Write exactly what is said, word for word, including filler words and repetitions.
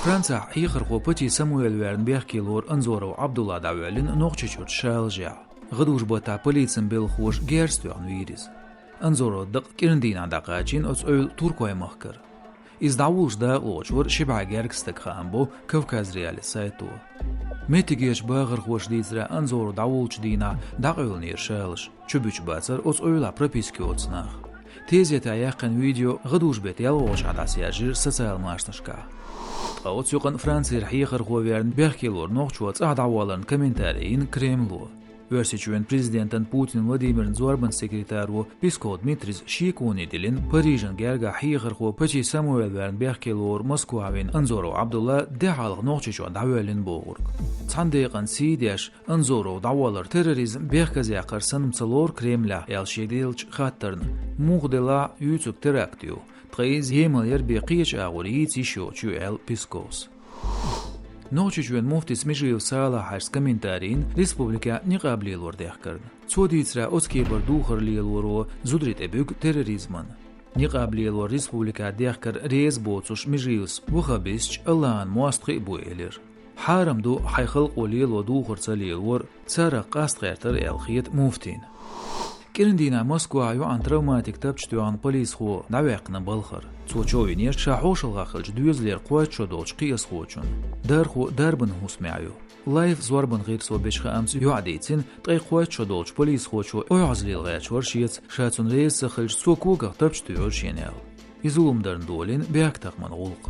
Францехь хьехархо Пати Самуэль верна бехке лору Анзоров Ӏабдулла дӀавоьллина Нохчийчуьрчу Шалажехь. ГӀадужу-баттахь полицин белхахоша герз тоьхна вийра иза. Анзоров дакъа кӀиран дийнахь дӀакхачийна оцу эвла Туркойн махкара. Иза дӀавуллуш дакъалоцуш вара ши бӀе гергга стаг, хаам бо Кавказ.Реалии сайто. Меттигерчу бахархоша дийцарехь, Анзоров дӀавуллучу дийнахь дӀакъевлинера Шалаш. Чубуьтуш бацара оцу эвлахь прописка йоцу нах. Тезетехь яьккхина видео гӀадужу-беттан ялхолгӀачохь дӀасаьржира социал машанашкахь. Ткъа оцу юкъана Францера хьехархо верна бехке лору нохчо цӀахь дӀаваларна комментари йина Кремло. Оьрсийчоьнан президентан Путин Владимиран зорбанан секретаро Песков Дмитрийс шеконе диллина Парижан гергахь хьехархо Пати Самуэль верна бехке лору Москвахь вина Анзоров Ӏабдулла де хьалха Нохчийчохь дӀавоьллина бохург. Цхьана декъана сий деш, Анзоров дӀавалар терроризм бехказъяккхар санна ца лору Кремлехь, аьлла шега деллачу хаттарна, муха делахь а юьйцург теракт ю, ткъа иза емал яр бен кхечу агӀор йийца йиш йоцуш ю, аьлла Песковс. Нохчийчоьнан муфтис Межиев Салахьас комментари йина республикехь никъаб лелор дехкарна. Цо дийцарехь, оцу кепара духар лелоро зударий тӀе буьгу терроризмана. Никъаб лелор республикехь дехкар реза боцуш Межиевс ваххабисташ АллахӀан мостагӀий а бу элира. Хьарам ду хьайн халкъо лело духар ца лелор, царах къаста гӀертар аьлла хета муфтийна. КӀиран дийнахь Москвахь йоӀана травматик тапча тоьхна полисхо дӀаваьккхина балхара. Цо чов йинера ша хьошалгӀахь хиллачу доьзалера кхойтта шо долчу кхиазхочунна. Дархо дарбан хӀусамехь ю. Life зорбанан гӀирсо бечу хаамца йоӀа дийцина, ткъе кхойтта шо долчу полисхочо оьгӀазлела гӀерташ вара шеца, ша цунна реза ца хилча, цо когах тапча туьйхира шена аьлла. И зулам дарна долийна бехктакхаман гӀуллакх.